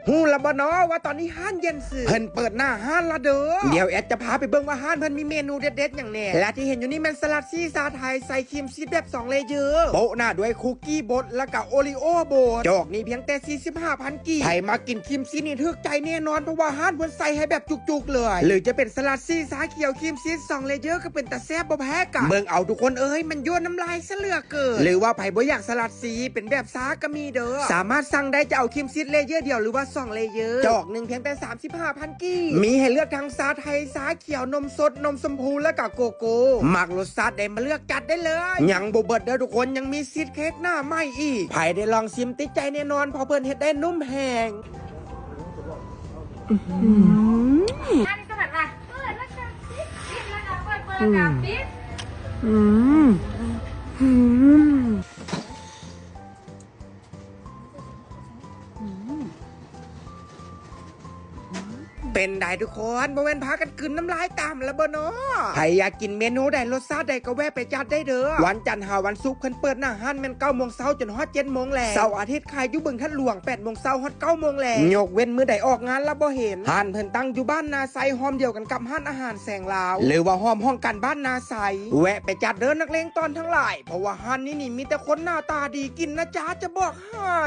ຮູ້ລະບໍ່ນໍວ່າຕອນນີ້ຮ້ານເຢັນຊື່ເພິ່ນເປີດໜ້າຮ້ານລະເດີ. ດຽວແອດຈະພາໄປເບິ່ງວ່າຮ້ານເພິ່ນມີເມນູເດັດໆຫຍັງແດ່. ແລະທີ່ເຫັນຢູ່ນີ້ແມ່ນສະຫຼັດຊີສາໄທ ໃສ່ຄຣີມຊີສແບບສອງເລເຢີ ໂປະໜ້າດ້ວຍຄຸກກີ້ບົດ ແລະກະໂອຣີໂອບົດ. ຈອກນີ້ພຽງແຕ່ສີ່ສິບຫ້າພັນກີບ. ໃຜມັກກິນຄຣີມຊີນີ້ຖືກໃຈແນ່ນອນ ເພາະວ່າຮ້ານເພິ່ນໃສ່ໃຫ້ແບບຈຸກໆເລີຍ. ຫຼືຈະເປັນສະຫຼັດຊີຊາຂຽວຄຣີມຊີສອງເລເຢີ ກໍເປັນຕາແຊບບໍ່ແພ້ກັນ. ເບິ່ງເອົາທຸກຄົນເອີຍ ມັນຢວນນ້ຳລາຍຊະເຫຼືອ ເກີນ ຫຼືວ່າໃຜບໍ່ຢາກສະຫຼັດຊີເປັນແບບຊາກໍມີເດີ. ສາມາດສັ່ງໄດ້ ຈະເອົາຄຣີມຊີສເລເຢີດຽວ ຫຼືວ່າສອງເລເຢີ. ຈອກໜຶ່ງພຽງແຕ່ສາມສິບຫ້າພັນກີບ. ມີໃຫ້ເລືອກທັງຊາໄທ, ຊາຂຽວ, ນົມສົດ, ນົມຊົມພູ ແລະກະໂກໂກ້. ມັກລົດຊາດໃດມາເລືອກຈັດໄດ້ເລີຍ. ຍັງບໍ່ເບິດເດີທຸກຄົນ, ຍັງມີຊີສເຄັກໜ້າໃໝ່ອີກ. ໃຜໄດ້ລອງຊິມຕິດໃຈແນ່ນອນ ເພາະເພິ່ນເຮັດໄດ້ນຸ້ມແຮງ. ອັນນີ້ສະຫຼັດວ່າ ອືມ ອືມ ອືມ ເປັນໃດທຸກຄົນ ບໍ່ແມ່ນພາກັນກືນນ້ຳລາຍຕາມລະບໍ່ນໍ? ໃຜຢາກກິນເມນູໃດ ລົດຊາດໃດກໍແວະໄປຈັດໄດ້ເດີ. ວັນຈັນຫາວັນສຸກເພິ່ນເປີດໜ້າຮ້ານແມ່ນເກົ້າໂມງເຊົ້າຈົນຮອດເຈັດໂມງແລງ. ເສົາອາທິດຂາຍຢູ່ບຶງທາດຫຼວງ ແປດໂມງເຊົ້າຮອດເກົ້າໂມງແລງ. ຍົກເວັ້ນມື້ໃດອອກງານລະບໍ່ເຫັນ. ຮ້ານເພິ່ນຕັ້ງຢູ່ບ້ານນາໄຊ ຮ່ອມດຽວກັນກັບຮ້ານອາຫານແສງລາວ ຫຼືວ່າຮ່ອມຫ້ອງການບ້ານນາໄຊ. ແວະໄປຈັດເດີນັກເລງຕອນທັງຫຼາຍ ເພາະວ່າຮ້ານນີ້ນີ້ມີແຕ່ຄົນໜ້າຕາດີ ກິນນະຈາຈະບອກໃຫ້.